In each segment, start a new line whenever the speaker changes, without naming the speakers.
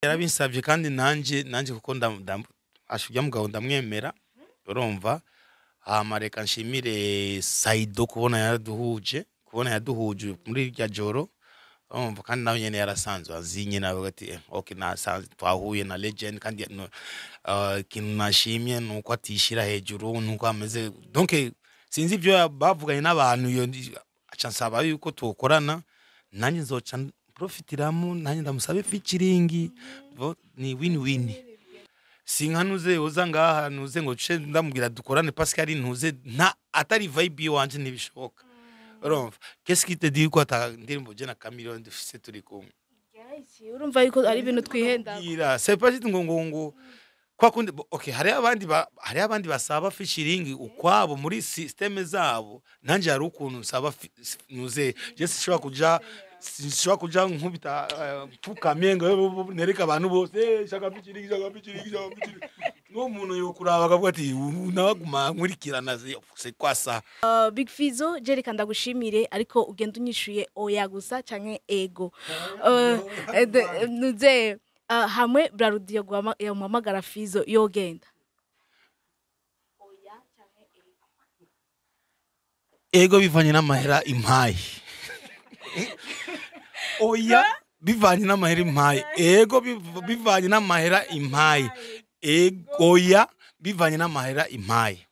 Yarabinsavye kandi nanje kuko ashurya mugabo ndamwemera, urumva. Hama reka nshimire Saido kubona yaraduhuje, kubona yaduhuje muri irya joro, urumva. Kandi nawe nyene yarasanzwe azi nyene, avuga ati okay, nasanzwe twahuye na legend. Kandi no, ikintu nashimye nuko atishira hejuru, nuko ameze. Donc sinzi ivyo bavuganye n'abantu, iyo aca nsaba yuko tukorana, nanjye nzoca profitiramo, nanjye ndamusabe featuring. Ni win win. Sinkanuze uza ngaha nuze ngo ce ndamubwira dukorane parce que ari ntuze nta atari vibe iwanje, ntibishoboka, urumva. Qu'est-ce qui te dit ko ata ndirimbo je na Chameleone dufise turi kumwe?
Urumva yuko ari ibintu twihenda.
Bwira, c'est pas juste ngo kwa kundi. Okay, hari abandi basaba featuring ukwabo muri système zabo. Nanje hari ukuntu nsaba nuze je sinshobora kuja nkubita pfukamye ngo nereka abantu bose shaka featuring, shaka featuring, shaka featuring. N'uwo muntu yokuraba akavuga ati nabaguma nkurikirana, c'est quoi ça?
Big Fizzo, je reka ndagushimire, ariko ugenda unyishuye oya gusa canke ego. Nuze hamwe Brarudi yamuhamagara, Fizzo yogenda? Oya canke ego?
Ego bivanye n'amahera impaye. Oya bivanye n'amahera impaye. Ego bivanye n'amahera impaye. Ego, oya bivanye n'amahera impaye.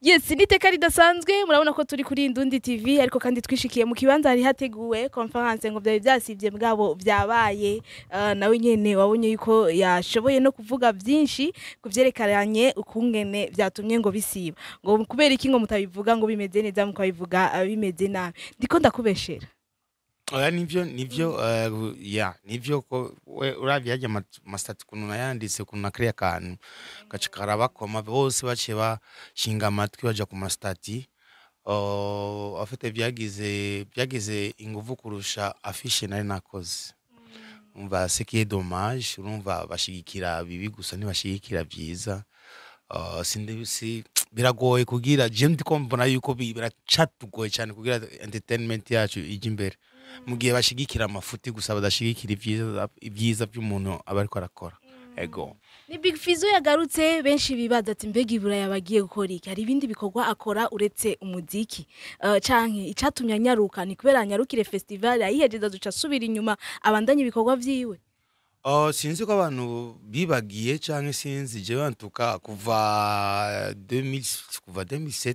Yes, ni iteka ridasanzwe. Murabona ko turi kuri Indundi TV, ariko kandi twishikiye mu kibanza hari hateguwe conference. Ngo byari byasivye, mugabo byabaye. Nawe nyene wabonye yuko yashoboye no kuvuga byinshi kuvyerekeranye ukungene byatumye ngo bisiba, ngo kubera iki ngo mutabivuga ngo bimeze neza, mukabivuga bimeze nabi. Ndiko ndakubeshera?
Oya, nivyo, ya nivyo ko we uravye harya ama statuts ukuntu nayanditse, ukuntu nakiriye akantu gaca karabakoma bose, baciye bashinga amatwi baja ku ma statuts. Afite byagize inguvu kurusha affiche nari nakoze. Umva, ce qui est dommage, urumva bashigikira bibi gusa, ntibashigikira vyiza. Sindi si biragoye kugira je ndiko mbona yuko biracatugoye cyane kugira entertainment yacu ije imbere mu gihe bashigikira amafuti gusa, badashigikira ibyiza by'umuntu aba ariko arakora. Ego.
Ni Big Fizzo yagarutse. Benshi bibaza ati mbega ibura yabagiye gukora iki? Hari ibindi bikorwa akora uretse umuziki, canke icatumye anyaruka ni kubera anyarukire festival ayihejeje duca asubira inyuma abandanye ibikorwa vyiwe?
Sinzi ko abantu bibagiye canke sinzi. Jewe antuka kuva 2000, kuva 2007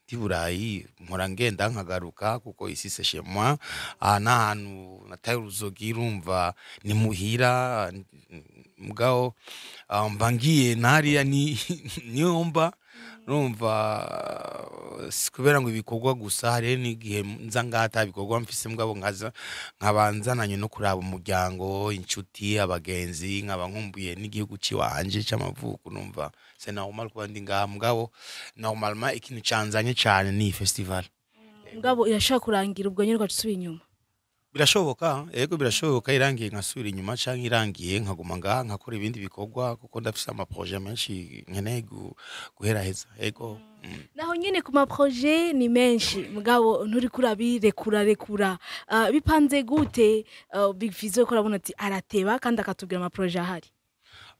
ndi Burayi, mpora ngenda nkagaruka kuko ici c'est chez moi. Aha n'ahantu nataye uruzogi, urumva ni muhira. Mugabo mba ngiye nahariya ni niyo mba, urumva. Si kubera ngo ibikorwa gusa, hariho n'igihe nza ngaha ata bikorwa mfise, mugabo nkaza nkaba nzananye no kuraba umuryango, inshuti, abagenzi, nkaba nkumbuye n'igihugu ciwanje c'amavuko. Numva c'est normal kuba ndi ngaha, mugabo normalement ikintu canzanye cane ni festival.
Mugabo irashobora kurangira ubwo nyene ugaca usubira inyuma?
Birashoboka, yego, birashoboka. Irangiye nkasubira inyuma canke irangiye nkaguma ngaha nkakora ibindi bikorwa, kuko ndafise ama projets menshi nkeneye guheraheza. Ego.
Naho nyene ku ma projets ni menshi, mugabo nturiko urabirekura rekura. Bipanze gute? Big Fizzo ko urabona ati arateba kandi akatubwira ama projets ahari.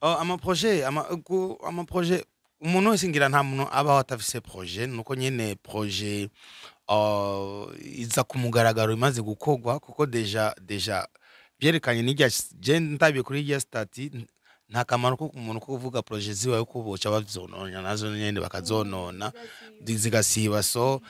Oh, ama projets ama projets, umuntu wese ngira nta muntu abaho atafise projet. Nuko nyene projet iza ku mugaragaro imaze gukorwa, kuko déjà byerekanye n'irya je ndabiye kuri irya statut, nta kamaro ko umuntu ko kuvuga projet ziwawe ko boca bazonona nazo nyene bakazonona zigasiba. So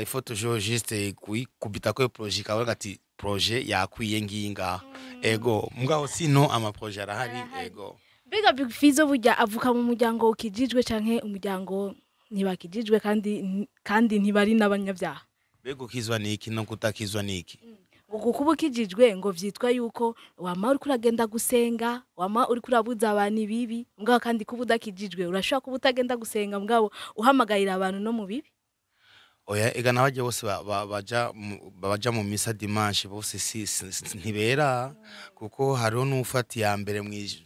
il faut toujours juste kuyikubita ko projet ikavuga ati projet yakwiye ngiyi ngaha. Ego, mugabo sino ama projets arahari. Ego.
Mbega Big Fizzo burya avuka mu muryango ukijijwe canke umuryango ntibakijijwe, kandi ntibari n'abanyabyaha?
Mbega ukizwa niki no kutakizwa niki?
Ngo kuko uba ukijijwe ngo vyitwa yuko wama uriko uragenda gusenga, wama uriko urabuza abantu ibibi. Mugabo kandi kuba udakijijwe urashobora kuba utagenda gusenga, mugabo uhamagarira abantu no mu bibi.
Oya, ega n'abajya bose baja mu misa dimanche bose ntibera, kuko hariho n'ufata iya mbere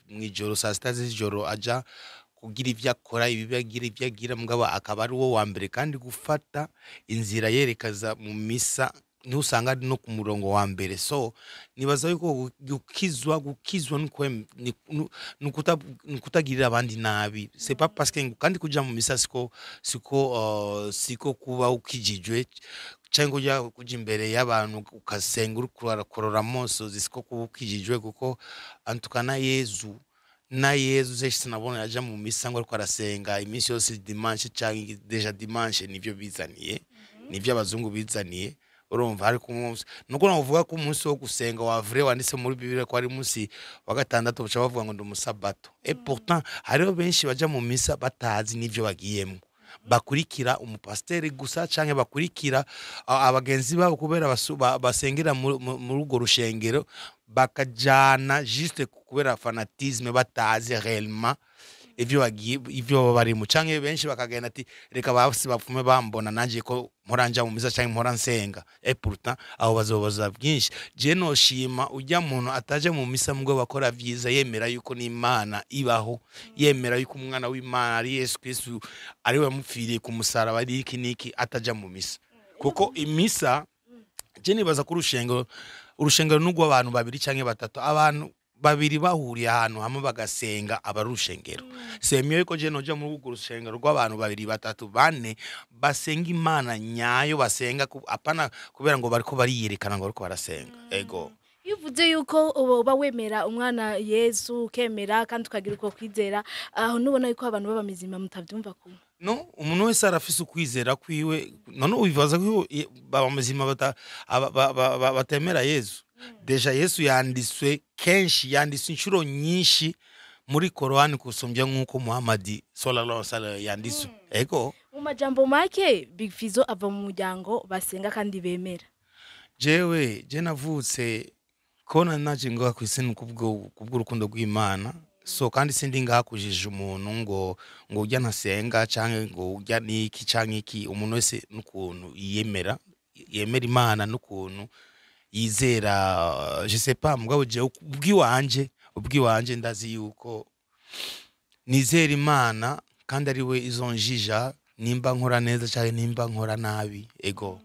mwijoro saa sita z'ijoro aja. Kugira ivyo akora, ibibi agira, ivyo agira, mugabo akaba ari wo wa mbere kandi gufata inzira yerekeza mu misa, niho usanga ari no ku murongo wa mbere. So nibaza yuko gukizwa nukutagirira abandi nabi. C'est pas parce que kandi kuja mu misa siko kuba ukijijwe, cyangwa ujya kuja imbere y'abantu ukasenga uri kurora amosozi siko kuba ukijijwe, kuko antuka na Yezu zeshi sinabona yaja mu misa ngo ariko arasenga iminsi yose dimanche, canke déjà dimanche nivyo bizaniye, nivyo abazungu bizaniye. Urumva, ariko umunsi nuko navuga ko umunsi wo gusenga wa vrai wanditse muri Bibiliya ko ari umunsi wa gatandatu, baca bavuga ngo ndi umusabato. Et pourtant hariho benshi baja mu misa batazi n'ivyo bagiyemo, bakurikira umupasiteri gusa canke bakurikira abagenzi babo kubera basengera muri urwo rushengero, bakajana juste kubera fanatisme, batazi réellement ivyo bagiye, ivyo baba barimo, canke benshi bakagenda ati reka basi bapfume bambona nanje ko mpora nja mu misa canke mpora nsenga. Et pourtant abo bazobaza byinshi. Je noshima ujya muntu ataje mu misa mubwo bakora vyiza, yemera yuko n'Imana ibaho, yemera yuko umwana w'Imana ari Yesu Kristu, ari we yamupfiriye ku musaraba, ari iki n'iki, ataja mu misa. Kuko imisa, je nibaza ko urushengero n'urw'abantu babiri canke batatu. Abantu babiri bahuriye ahantu hamwe bagasenga, aba ari urushengero. C'est mieux ko je noja muri urwo rushengero rw'abantu babiri, batatu, bane basenga Imana nyayo, basenga apana kubera ngo bariko bariyerekana ngo bariko barasenga. Ego.
Iyo uvuze yuko uba wemera umwana Yesu, ukemera kandi ukagira uko kwizera, aho nubona yuko abantu b'abamizima mutabyumva kumwe?
No, umuntu wese arafise ukwizera kwiwe. None ubibaza ko baba muzima batemera Yesu? Déjà Yesu yanditswe kenshi, yanditswe inshuro nyinshi muri Korowani kusumbya nk'uko Muhammadi sallallahu alaihi wasallam yanditswe. Ego.
Mu majambo make, Big Fizzo ava mu muryango basenga kandi bemera.
Jewe je navutse kona naje ngaha kw'isi ni kubw'urukundo rw'Imana. So kandi sindi ngaha kujija umuntu ngo urya ntasenga canke ngo urya niki canke iki. Umuntu wese n'ukuntu yiyemera, yemera Imana n'ukuntu yizera, je sais pas. Mugabo jewe ubwiwanje ndazi yuko nizera Imana kandi ari we izonjija nimba nkora neza canke nimba nkora nabi. Ego.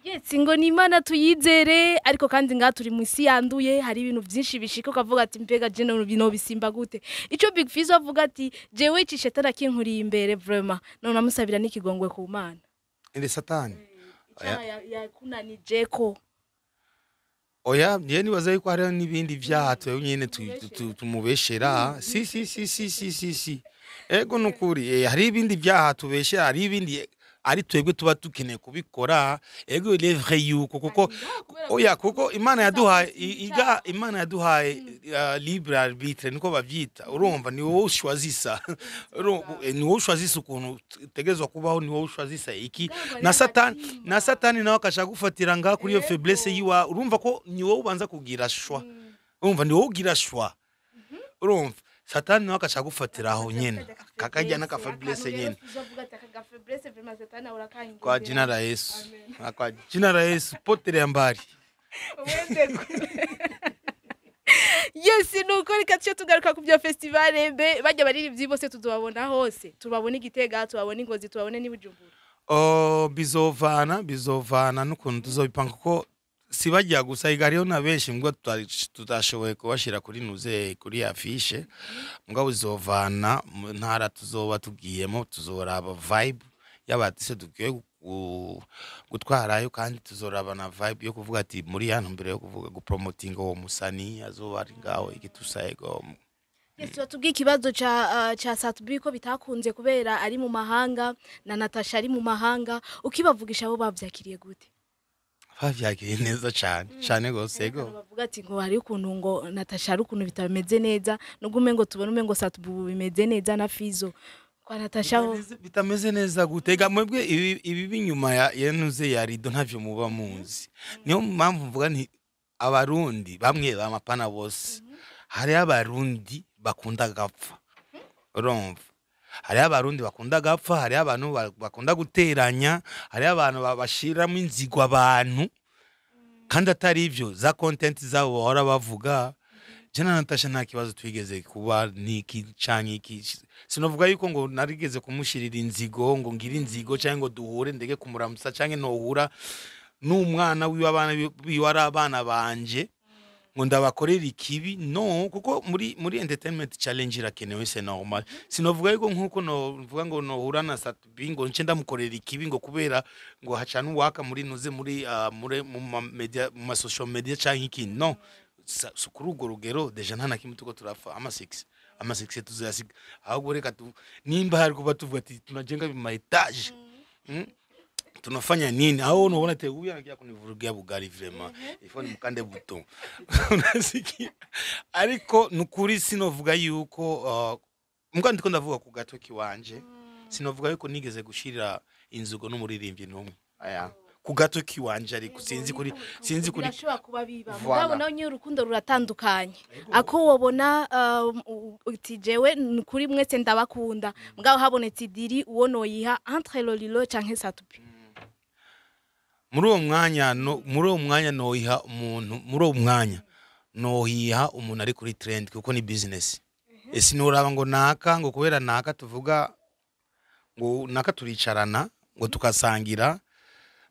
Yes, ngo ni Imana tuyizere, ariko kandi ngaha turi mu isi yanduye, hari ibintu byinshi bishika ukavuga ati mbega je no bino bisimba gute? Ico Big Fizzo avuga ati jewe ici shetani akinkuriye imbere, vraiment none amusabira n'ikigongwe ku Mana.
Inde Satani?
Icyaha yakunanije ko.
Oya, niye nibaza yuko hariho n'ibindi vyaha twebwe nyene tumubeshera. Si, si, si, si, si, si, si. Ego, nukuri hari ibindi vyaha tubeshera, hari ibindi ari twebwe tuba dukeneye kubikora. Ego, il est vrai yuko kuko, oya, kuko Imana yaduhaye Imana yaduhaye libre arbitre, niko bavyita. Urumva, ni wowe ushwazisa. Urumva, ni wowe ushwazisa ukuntu utegerezwa kubaho, ni wowe ushwazisa iki na Satani nawe akashaka gufatira ngaha kuri iyo faiblesse yiwa. Urumva ko ni wowe ubanza kugira choix. Urumva, ni wowe ugira choix. Urumva, Satani nawe akashaka gufatira aho nyene, kakajya n'aka faiblesse nyene. Kwa jina la Yesu. Kwa jina la Yesu, potelea mbali.
Yes, nuko reka tuce tugaruka ku bya festival. Mbe bajya baririmbyi bose tuzobabona hose? Tubabone Igitega, tubabone Ingozi, tubabone n'iBujumbura?
Oh, bizovana n'ukuntu tuzobipanga, kuko si bajya gusa, iga hariho na benshi mbwo tutashoboye kubashira kuri nuze kuri affiche. Mbwa bizovana mu ntara tuzoba tugiyemo, tuzoraba vibe y'abatise tugiye gutwarayo, kandi tuzoraba na vibe yo kuvuga ati muri ya ntumbero yo kuvuga gupromotinga uwo musani azoba ari ngaho igitusa. Ego.
Yes, watubwiye ikibazo ca Sat-B ko bitakunze kubera ari mu mahanga, na Natasha ari mu mahanga. Ukibavugisha bo bavyakiriye gute?
Bavyakiriye neza cane cane gose. Ego.
Bavuga ati ngo hari ukuntu ngo Natasha ari ukuntu bitameze neza, nubwo umengo tubona umengo Sat-B bimeze neza na Fizzo, kwa Natasha ho?
Bitameze neza gutega mwebwe ibi binyuma ya yenuze ya rido ntavyo muba muzi. Niyo mpamvu mvuga nti Abarundi bamwe bamapana bose. Hari Abarundi bakunda gapfa. Urumva, hariho Abarundi bakunda gapfa, hariho abantu bakunda guteranya, hariho abantu bashiramo inzigo abantu kandi atari ivyo. Za content zabo bahora bavuga. Je na Natasha nta kibazo twigeze kuba niki canke iki. Sinovuga yuko ngo narigeze kumushirira inzigo, ngo ngire inzigo, canke ngo duhure ndege kumuramutsa, canke nohura n'umwana wiwe, abana biwe ari abana banje, ngo ndabakorera ikibi. No, kuko muri entertainment challenge irakenewe, c'est normal. Sinovuga yuko nkuko novuga ngo nohura na Sat-B ngo nce ndamukorera ikibi, ngo kubera ngo hacana uwaka muri nuze muri mu ma media, mu ma social media canke iki. No, kuri urwo rugero déjà nta na kimwe tuko turapfa. Ama 6 tuzayasiga. Ahubwo reka tu nimba hari kuba tuvuga ati tunajenga ma étage, Tunafanya nini? Au unaona te huyu anakuja kunivurugia bugali, vraiment il faut nimukande bouton, unasikia? Ariko nukuri sinovuga yuko mbwa ndiko ndavuga ku gato kiwanje, sinovuga yuko nigeze gushira inzugo n'umuririmbyi n'umwe aya ku gato kiwanje, ariko sinzi kuri
Birashobora kuba biba.
Voilà.
Mugabo nawe nyine urukundo ruratandukanye, ako wobona uti jewe ni kuri mwese ndabakunda, mugabo habonetse idiri, uwo noyiha entre Lolilo canke Sat-B?
Muri uwo mwanya no, muri uwo mwanya noyiha umuntu, muri uwo mwanya nohiha umuntu ari kuri trend, kuko ni business. Ese nuraba ngo naka, ngo kubera naka tuvuga ngo naka turicarana ngo tukasangira,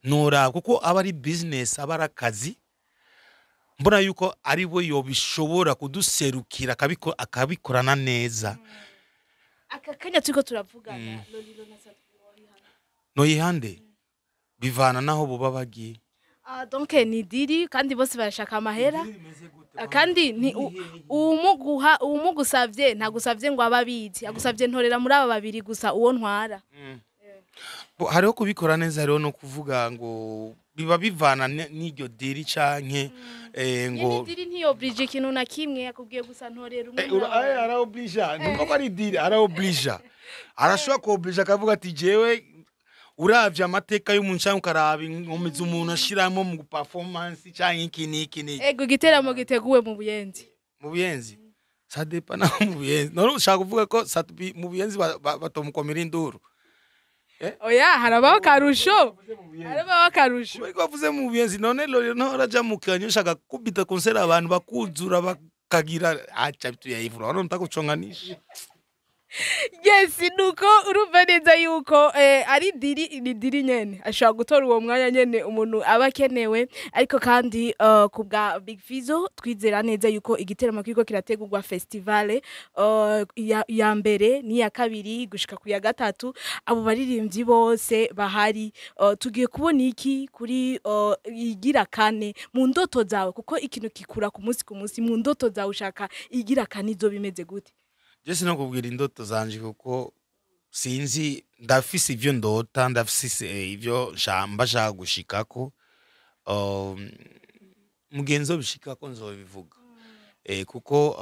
nuraba kuko aba ari business, aba ari akazi. Mbona yuko ari we yobishobora kuduserukira, akabikorana neza.
Aka kanya turiko turavugana, Lolilo na Sat-B, woyiha?
Noyihande bivana naho boba bagiye.
Ah, donc ni deal, kandi bose barashaka amahera. Ah, kandi ni uwumuguha, uwumugusavye ntagusavye ngo abe abizi, agusavye ntorera muri aba babiri gusa uwo ntwara.
Bo, hariho kubikora neza, hariho no kuvuga ngo biba bivana n'iryo deal canke
ngo
ngo
deal ntiyobrije ikintu na kimwe, yakubwiye gusa ntorera umwe
Eh,
muri aba babiri.
Araoblija, numva ko ari deal, araoblija, arashobora kuoblija akavuga ati jewe uravye amateka y'umuntu canke ukaraba inkomezi umuntu ashiramo mu performance canke iki n'iki n'iki.
Ego, igiteramo giteguwe mu Buyenzi.
Mu Buyenzi, ça dépend naho mu Buyenzi. None ushaka kuvuga ko Sat-B mu Buyenzi batomukomera induru?
Oya, harabaho akarusho, harabaho akarusho.
Kubera ko bavuze mu Buyenzi, none rero ntoraja mu Kanyosha agakubita concert, abantu bakuzura, bakagira acha tuyayivura, wano ntakuconganisha.
Yes, nuko urumva neza yuko ari deal, ni deal nyene, ashobora gutora uwo mwanya nyene umuntu aba akenewe. Ariko kandi ku bwa Big Fizzo, twizera neza yuko igiteramo kiriko kirategurwa, festival ya mbere n'iya kabiri gushika ku ya gatatu, abo baririmbyi bose bahari, tugiye kubona iki kuri igira kane mu ndoto zawe? Kuko ikintu kikura ku munsi ku munsi. Mu ndoto zawe ushaka igira kane izoba imeze gute?
Je sinakubwira indoto zanje kuko sinzi. Ndafise ivyo ndota, ndafise ivyo mba nshaka gushikako. Mugenzi bishikako nzobivuga, kuko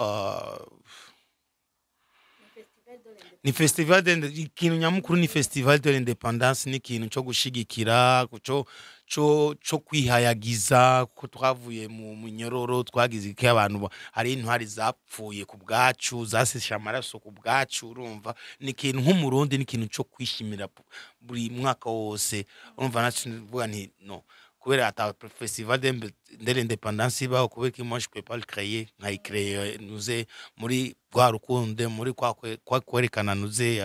ni festival de ikintu nyamukuru ni festival de l'indépendance, ni ikintu cyo gushigikira, cyo kwihayagiza kuko twavuye mu munyororo, twagize iki, abantu hari intwari zapfuye ku bwacu, zaseshe amaraso ku bwacu. Urumva ni ikintu nk'Umurundi, ni ikintu cyo kwishimira buri mwaka wose. Urumva naco mvuga nti no kubera ata festival de l'indépendance ibaho, kubera ko moi je peux pas le créer, nkayicréer nuze muri rwa rukundo, muri kwa kwerekana nuze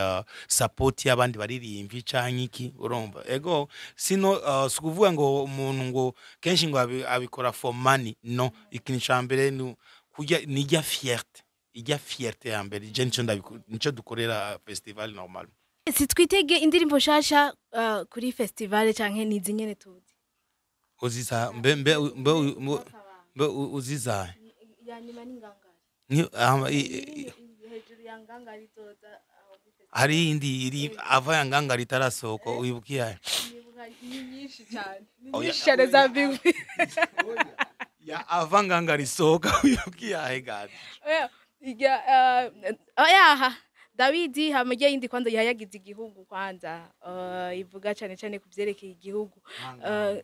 support y'abandi baririmbyi canke iki. Urumva ego sino si ukuvuga ngo umuntu ngo kenshi ngo abikora for money. No, ikintu ca mbere ni kurya, ni irya fierté, irya fierté ya mbere. Je nico dukorera festival normal.
Si twitege indirimbo nshasha kuri festival canke nizi nyene tuzi?
Uziza mbe uzizahe?
Ya nyuma ni Ngangari.
Ni
Hejuru ya Ngangari izoza aho muri festival.
Hari iyindi iri ava ya Ngangari itarasohoka, wibuka iyahe?
Nibuka ni nyinshi cyane, ni
Oya,
nyinshi cyane za Big.
Ya ava Ngangari isohoka, wibuka iyahe gadi?
Oya, ijya oya Dawidi hama ijya yindi kwanza yayagize igihugu kwanza, ivuga cyane cyane ku vyerekeye igihugu,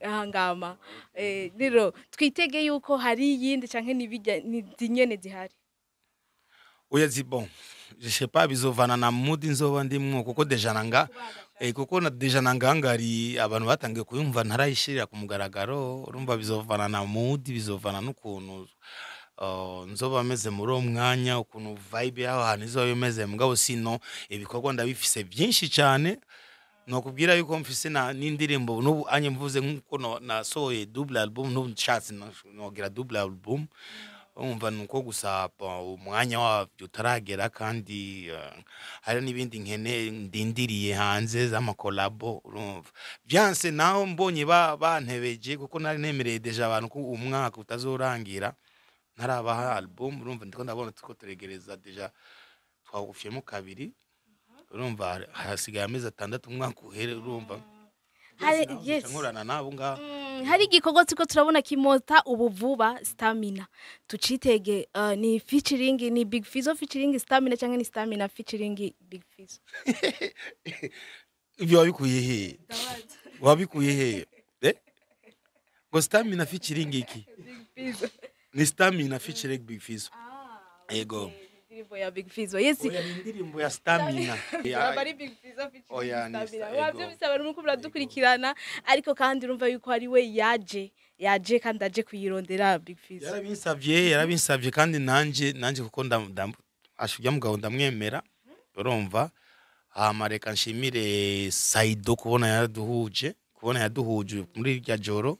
hangama. Rero twitege yuko hari iyindi canke nibijya ni nyene zihari?
Oya, zi bon, je sais pas, bizovana na mood nzoba ndimwo, kuko déjà nanga kuko na déjà na Ngangari abantu batangiye kuyumva ntarayishirira ku mugaragaro. Urumva bizovana na mood, bizovana n'ukuntu. nzoba meze muri uwo mwanya, ukuntu vibe y'aho hantu izoba imeze. Mugabo sino ibikorwa ndabifise byinshi cyane. Nokubwira yuko mfise na n'indirimbo n'ubu anye mvuze nkuko nasohoye double album, n'ubu nshatse nogira double album. Umva, nuko gusa umwanya wabyo utaragera, kandi hari n'ibindi nkene ndindiriye hanze z'ama collabo. Urumva, byanse naho mbonye bantebeje, kuko nari nemereye déjà abantu ko umwaka utazorangira ntarabaha album. Urumva, ndiko ndabona tuko turegereza, déjà twawufyemo kabiri. Urumva, hasigaye amezi 6 umwaka uhere. Urumva, nkorana nabo ngaho.
Hari igikorwa turiko turabona kimota ubu vuba, Stamina. Tucitege ni featuring, ni Big Fizzo featuring Stamina canke ni Stamina featuring Big Fizzo?
Ibyo wabikuye he? Wabikuye he? Ngo Stamina featuring iki?
Big Fizzo.
Ni Stamina featuring Big Fizzo. Ego.
Indirimbo ya Big Fizzo, yes.
Oya, ni indirimbo ya Stamina.
Aba ari Big Fizzo featuring
Oya, ni
Stamina.
Ego.
Wavyo bisaba nuko muradukurikirana, ariko kandi urumva yuko ari we yaje kandi aje kuyirondera Big Fizzo.
Yarabinsavye, kandi nanje kuko ashurya mugabo ndamwemera. Urumva, hama reka nshimire Saido kubona yaraduhuje, kubona yaduhuje muri irya joro.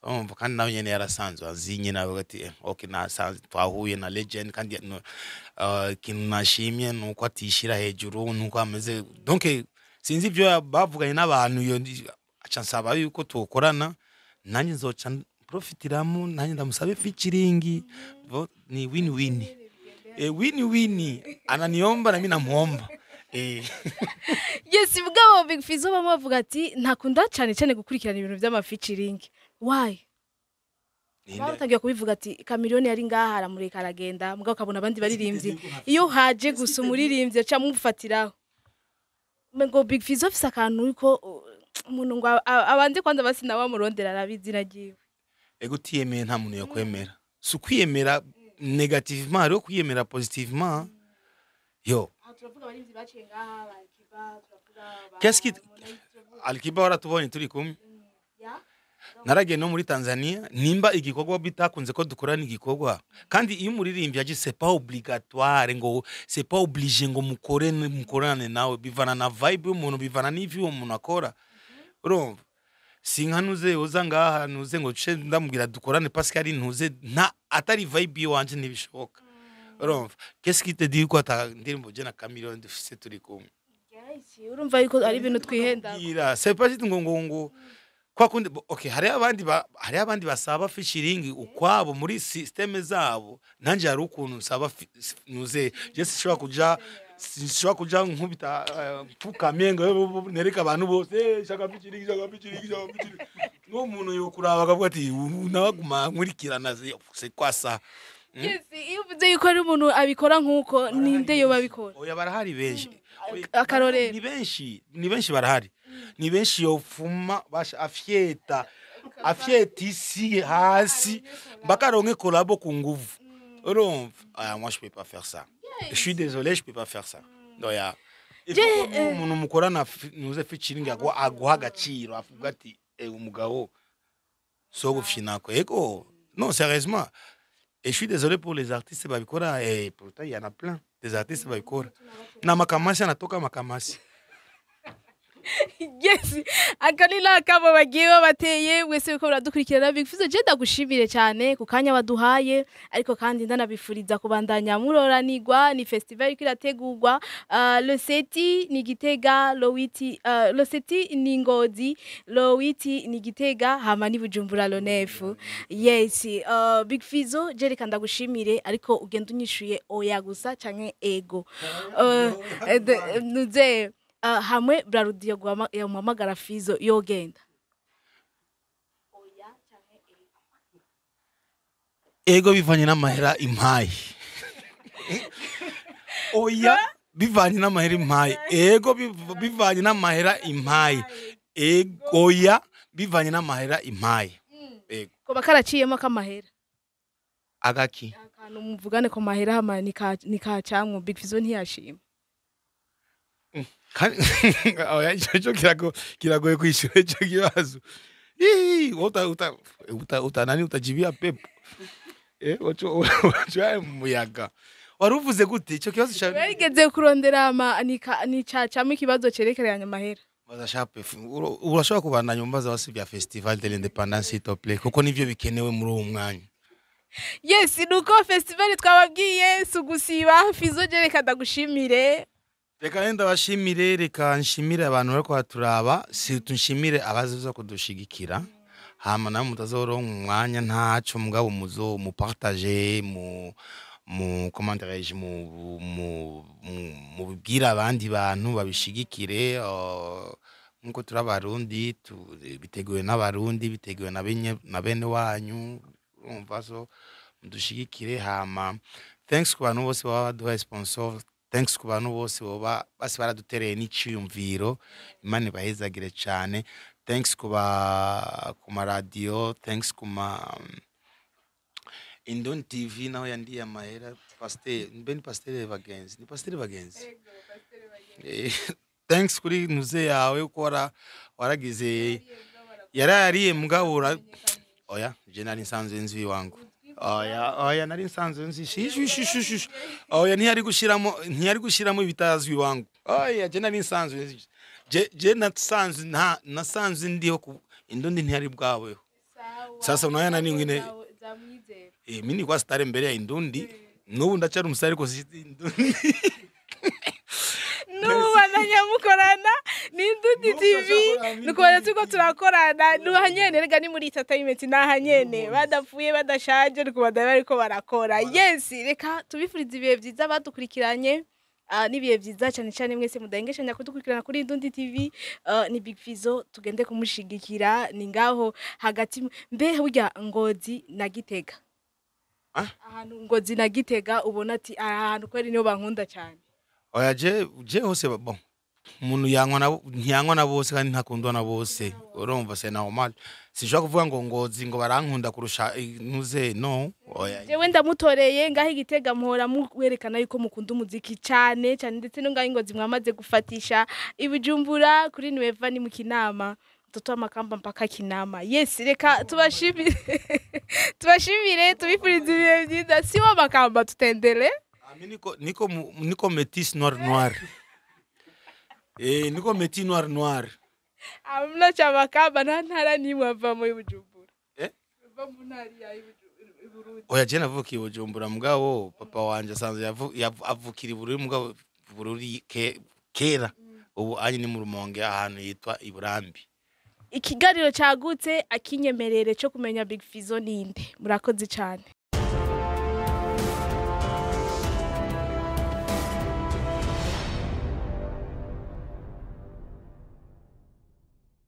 Urumva, kandi nawe nyene yarasanzwe azi nyene, avuga ati: "Okay, nasanzwe twahuye na legend." Kandi no, ikintu nashimye nuko atishira hejuru, nuko ameze. Donc sinzi ibyo bavuganye n'abantu, iyo aca nsaba yuko tukorana, nanjye nzoca profitiramo, nanjye ndamusabe featuring. Ni win win, win win, ananiomba na mimi namuomba.
Yes, mugabo Big Fizzo bamwe bavuga ati ntakunda cyane cyane gukurikirana ibintu by'ama featuring. Why? Batangiye kubivuga ati Chameleone yari ngaha aramureka aragenda, mugabo ukabona abandi baririmbyi iyo haje gusa umuririmbyi aca amufatiraho. Ngo Big Fizzo afise akantu yuko umuntu ngo abanze kwanza basi nawe amurondera arabe izina ryiwe.
Ego, utiyemeye nta muntu yokwemera. Si ukwiyemera négativement, hariho kwiyemera positivement yo.
Aha turavuga abaririmbyi baciye ngaha ba Kiba, turavuga ba
Alikiba waratubonye turi kumwe.
Ya.
Naragiye no muri Tanzania. Nimba igikorwa bitakunze ko dukorana igikorwa, kandi iyo umuririmbyi aje, c'est pas obligatoire, ngo c'est pas obligé ngo mukore mukorane nawe. Bivana na vibe y'umuntu, bivana n'ivyo uwo muntu akora. Urumva, si nka nuze uza ngaha nuze ngo ce ndamubwira dukorane parce que ari ntuze nta atari vibe iwanje, ntibishoboka. Urumva, qu'est-ce qui te dit ko ata ndirimbo je na Chameleone dufise turi kumwe?
Yes, urumva yuko ari ibintu twihenda.
Bwira, c'est pas juste ngo kwa kundi okay, hari abandi basaba featuring ukwabo muri système zabo. Nanje hari ukuntu nsaba nuze je sinshobora kuja nkubita pfukamye ngo nereka abantu bose: "Shaka featuring, shaka featuring, shaka featuring." N'uwo muntu yokuraba akavuga ati: "Nabaguma nkurikirana, c'est quoi ça?"
Yes, iyo uvuze yuko ari umuntu abikora nk'uko, ninde yo babikora?
Oya, barahari benshi. Oya,
Akarorero.
Ni benshi, ni benshi, barahari, ni benshi. Yofuma basha afyeta afyeta isi hasi mpaka aronke collabo ku nguvu. Urumva, ah, moi je peux pas faire ça, je suis désolé, je peux pas faire ça. Oya. Il faut ko umuntu mukorana nuze featuring aguha agaciro, avuga ati: "Umugabo so gufinako." Ego, non, sérieusement. Et je suis désolé pour les artistes babikora, et pourtant il y en a plein des artistes babikora na makamasi, anatoka makamasi.
Yes, akanila kabo bagiye babateye mwese uko muradukurikirana. Big Fizzo, je ndagushimire cyane ku kanya waduhaye, ariko kandi ndanabifuriza kubandanya muroranirwa. Ni festival iriko irategurwa, le 7 ni Gitega, le 8, le 7 ni Ngozi, le 8 ni Gitega, hama ni Bujumbura le 9. Yes, Big Fizzo, je reka ndagushimire, ariko ugenda unyishuye oya gusa canke ego. Nuze hamwe Brarudi yamuhamagara, Fizzo yogenda? Oya canke ego.
Ego, bivanye n'amahera impaye. Oya, bivanye n'amahera impaye. Ego, bivanye n'amahera impaye. Ego, oya, bivanye n'amahera impaye. Ego.
Ko bakaraciyemo k'amahera?
Agaki?
Akantu muvugane ku mahera, hama nikacamwo Big Fizzo ntiyashima.
Kandi oya, ico kiragoye kwishura ico kibazo. Ii, uta uta uta uta nani, utajibia pepo. Wacu mu muyaga wari uvuze gute icyo kibazo cya
Warigeze kurondera ama nicacamo ikibazo cerekeranye amahera?
Baza shape, urashobora kubandanya umbaza wasi bya Festival de l'Independance, s'il te plaît, kuko nivyo bikenewe muri uwo mwanya.
Yes, nuko festival twababwiye si ugusiba. Fizo, je reka ndagushimire.
Reka rero ndabashimire, reka nshimire abantu bariko baturaba, surtout nshimire abazoza kudushigikira. Hama namwe mutazoronka umwanya, ntaco, mugabo muzo mupartage, mu comment dirais-je, mubibwire abandi bantu babishigikire. Nkuko turi Abarundi, biteguwe n'Abarundi, biteguwe na bene wanyu, urumva? So mudushigikire. Hama thanks ku bantu bose baba baduhaye sponsor, thanks ku bantu bose boba basi baradutereye n'iciyumviro, Imana ibahezagire cane. Thanks ku maradiyo, thanks ku ma Indon TV naho yandiye amahera. Pasteur, mbe ni Pasteur Bagenzi, ni Pasteur Bagenzi. Thanks kuri nuze yawe uko waragize yarayariye mugabo oya, je nari nsanzwe nzi iwangu. Oya, oya, nari nsanzwe nzi. Shishu shishu shishu, oya, ntiyari gushiramo ibitazwi iwangu. Oya, je nari nsanzwe nzi, je nasanzwe nta nasanzwe ndiho ku Indundi ntiyari bwaweho. Sasa unaona nani ngine? Mimi nilikuwa star mbere ya Indundi, n'ubu ndacyari umustar, ariko si Indundi.
N'ubu bananyamukorana ni Indundi
N'ubu
TV.
turakorana.
Nukubona turiko turakorana nuhanyene, rega ni muri entertainment nahanyene, badapfuye badashaje, nukubona bariko barakora. Yes, reka tubifurize ibihe byiza badukurikiranye. N'ibihe byiza cyane cyane mwese mudahengeshanya kudukurikirana kuri Indundi TV. Ni Big Fizo, tugende kumushigikira, ni ngaho hagati. Mbe burya Ngozi na Gitega?
Ah?
Ahantu Ngozi na Gitega ubona ati aha hantu kweri niho bankunda cyane?
Oya, je hose bon, umuntu yanywa na ntiyanywa na bose kandi ntakundwa na bose, urumva? C'est normal, sinshobora kuvuga ngo Ngozi ngo barankunda kurusha ntuze, no, oya.
Jewe ndamutoreye ngaho Igitega, muhora mwerekana yuko mukunda umuziki cyane cyane, ndetse no ngaho Ingozi mwamaze gufatisha. Ibijumbura kuri Nueva ni mu Kinama, mtoto wa Makamba mpaka Kinama. Yes, reka tubashimire, tubashimire, tubifurize ibihe byiza. Si wa Makamba, tutendele.
Ah, mi niko métis noir noir, niko métis noir noir.
Amna cha Makamba, nta ntara nimwe avamo y'Ubujumbura.
Eh?
Ava mu ntara ya Burundi.
Oya, je navukiye i Bujumbura, mugabo papa wanje asanzwe avukira i Bururi, mugabo Bururi kera, ubu anye ni mu Rumonge, ahantu yitwa Iburambi.
Ikiganiro cagutse akinyemerere cyo kumenya Big Fizo ninde. Murakoze cyane.